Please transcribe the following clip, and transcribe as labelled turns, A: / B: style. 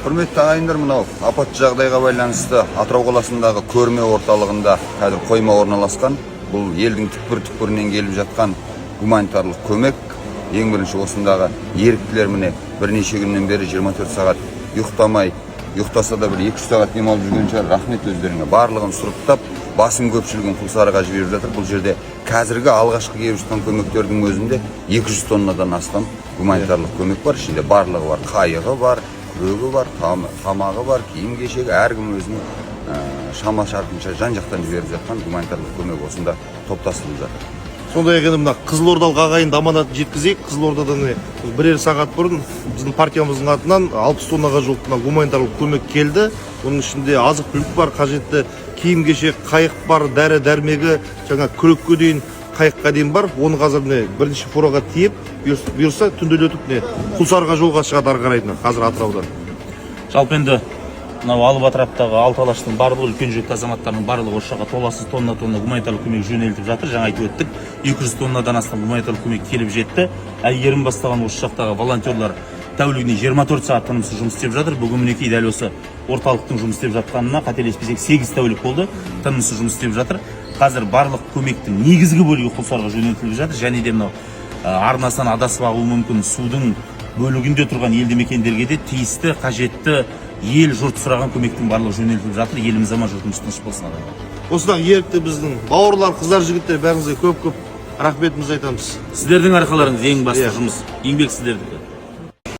A: Құрметті ағайындар, мынау апатты жағдайға байланысты Атырау қаласындағы көрме орталығында қазір қойма орналасқан. Бұл елдің түкпір-түкпірінен келіп жатқан гуманитарлық көмек. Ең бірінші осындағы еріктілер, міне, бірнеше күннен бері 24 сағат ұйықтамай, ұйықтаса да бір 2-3 сағат демалып жүрген шығар. Рахмет өздеріңе. Барлығын сұрыптап, басым көпшілігін Құлсарыға жіберіп жатыр. Бұл жерде қазіргі алғашқы келіп жатқан көмектердің өзінде 200 тоннадан астам гуманитарлық көмек бар. Ішінде барлығы бар: қайығы бар, күрегі бар, тамағы бар, киім кешегі. Әркім өзінің шама шарқынша жан жақтан жіберіп жатқан гуманитарлық көмек осында топтастырылып жатыр.
B: Сондай ақ енді мына қызылордалық ағайынды аманатын жеткізейік. Қызылордадан, міне, бірер сағат бұрын біздің партиямыздың атынан 60 тоннаға жуық мына гуманитарлық көмек келді. Оның ішінде азық түлік бар, қажетті киім кешек, қайық бар, дәрі дәрмегі, жаңа күрекке дейін, қайыққа дейін бар. Оны қазір, міне, бірінші фураға тиеп, бұйырса, түнделетіп, міне, Құлсарыға жолға шығады ары қарай, мына қазір Атыраудан.
C: Жалпы енді мынау алып атыраптағы алты алаштың барлығы, үлкен жүректі азаматтардың барлығы осы жаққа толассыз тонна тонна гуманитарлық көмек жөнелтіп жатыр. Жаңа айтып өттік, 200 тоннадан астам гуманитарлық көмек келіп жетті. Әйгерім бастаған осы жақтағы волонтерлар тәулігіне 24 сағат тынымсыз жұмыс істеп жатыр. Бүгін, мінекей, дәл осы орталықтың жұмыс істеп жатқанына, қателеспесек, 8 тәулік болды, тынымсыз жұмыс істеп жатыр. Қазір барлық көмектің негізгі бөлігі Құлсарыға жөнелтіліп жатыр және де мынау арнасынан адасып ағуы мүмкін судың бөлігінде тұрған елді мекендерге де тиісті, қажетті, ел жұрт сұраған көмектің барлығы жөнелтіліп жатыр. Еліміз аман, жұртымыз тыныш болсын, ағайын.
B: Осыдан ерікті біздің бауырлар, қыздар, жігіттер, бәріңізге көп көп рахметімізді айтамыз.
C: Сіздердің арқаларыңыз ең басты
B: Иә.
C: жұмыс, еңбек сіздердікі.